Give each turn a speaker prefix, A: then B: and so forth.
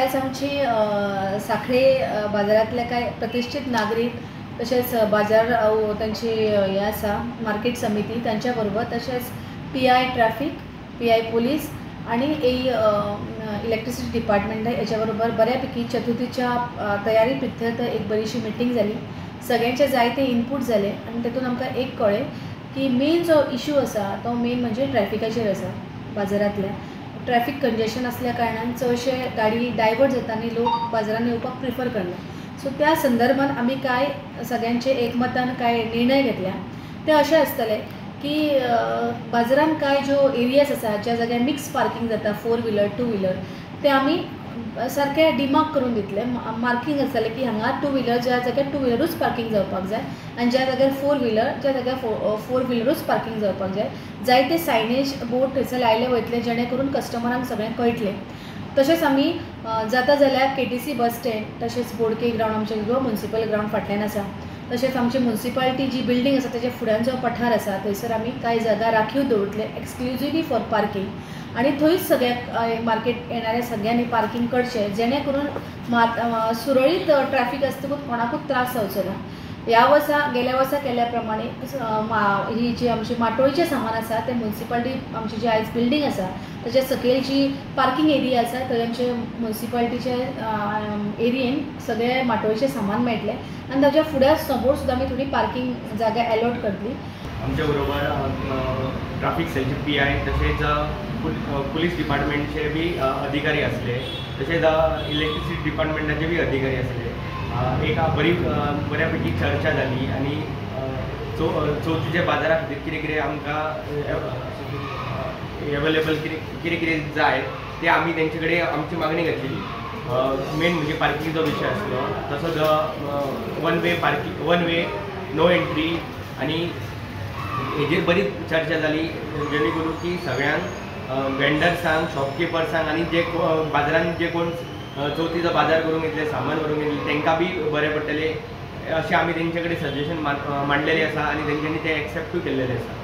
A: आयज आमची सांखळे बाजारांतले कांय प्रतिश्ठीत नागरीक तशेंच बाजार तांची हें आसा मार्केट समिती तांच्या बरोबर तशेंच PI traffic, PI police आनी ए इलेक्ट्रिसिटी डिपार्टमेंट हेच्या बरोबर बऱ्या पैकी चतुर्थीच्या तयारी प्रित्यर्थ एक बरीशी मिटींग जाली. सगळ्यांचे जायते इनपूट जाले आनी तेतून आमकां एक कळ्ळें की मेन जो इशू आसा तो मेन म्हणजे ट्रॅफिकाचेर आसा. बाजारांतल्या ट्रॅफिक कंजेशन आसल्या कारणान चडशे गाडी डायवर्ट जाता आनी लोक बाजारान येवपाक प्रिफर करना. सो त्या संदर्भान आमी कांय सगळ्यांचे एकमतान कांय निर्णय घेतल्या ते अशें आसतले की बाजारान कांय ज्यो एरियाज आसा ज्या जाग्यार मिक्स पार्कींग जाता, फोर व्हिलर, टू व्हिलर, ते आमी सारके डिमार्क करून दितले. मार्कींग आसतलें की हांगा टू व्हिलर ज्या जाग्यार टू व्हिलरूच पार्कींग जावपाक जाय आनी ज्या जाग्यार फोर व्हिलर ज्या जाग्यार फोर व्हिलरूच पार्कींग जावपाक जाय. जायते सायनेज बोर्ड थंयसर लायले वयतले जेणे करून कस्टमरांक सगळें कळटलें. तशेंच आमी जाता जाल्यार KTC bus stand तशेंच बोडके ग्रावंड आमचें गोवा मुन्सिपल ग्रावंड फाटल्यान आसा, तशेंच आमची मुन्सिपालिटी जी बिल्डींग आसा तेच्या फुड्यान जो पठार आसा थंयसर आमी कांय जागा राखीव दवरतले एक्सक्लुजिवली फॉर पार्कींग आनी थंयच सगळ्या मार्केट येणाऱ्या सगळ्यांनी पार्कींग करचें जेणे करून सुरळीत ट्रॅफिक आसतकूच कोणाकूच त्रास जावचो ना. ह्या वर्सा गेल्या वर्सा केल्या प्रमाणे ही जी आमची माटोळीचें सामान आसा तें मुन्सिपालिटी आमची जी आयज बिल्डींग आसा ताच्या सकयल जी पार्कींग एरिया आसा थंय आमचे मुन्सिपालिटीचे एरियेन सगळें माटोळीचें सामान मेळटलें आनी ताच्या फुड्या समोर सुद्दां आमी थोडी पार्कींग जागा एलॉट करतली.
B: आमच्या बरोबर ट्राफिक सेलचे PI तशेंच पुलीस डिपार्टमेंटचे बी अधिकारी आसले, तशेंच इलेक्ट्रिसिटी डिपार्टमेंटाचे बी अधिकारी आसले. एक बरी बऱ्या पैकी चर्चा जाली आनी चवथीच्या बाजारा खातीर कितें कितें आमकां एवेलेबल कितें कितें कितें जाय तें आमी तेंचे कडेन आमची मागणी घातलेली. मेन म्हणजे पार्किंगचो विशय आसलो, तसोच one way parking, one way no entry आनी हेजेर बरी चर्चा जाली जेणे करून की सगळ्यांक वेंडर्सांक, शॉपकिपर्सांक आनी जे बाजारान जे कोण चवथीचो बाजार करूंक येतले, सामान व्हरूंक येतले तांकां बी बरें पडटलें अशें आमी तेंचे कडेन सजेशन मांडलेलें आसा आनी तेंच्यांनी तें एक्सेप्टूय केल्लेलें आसा.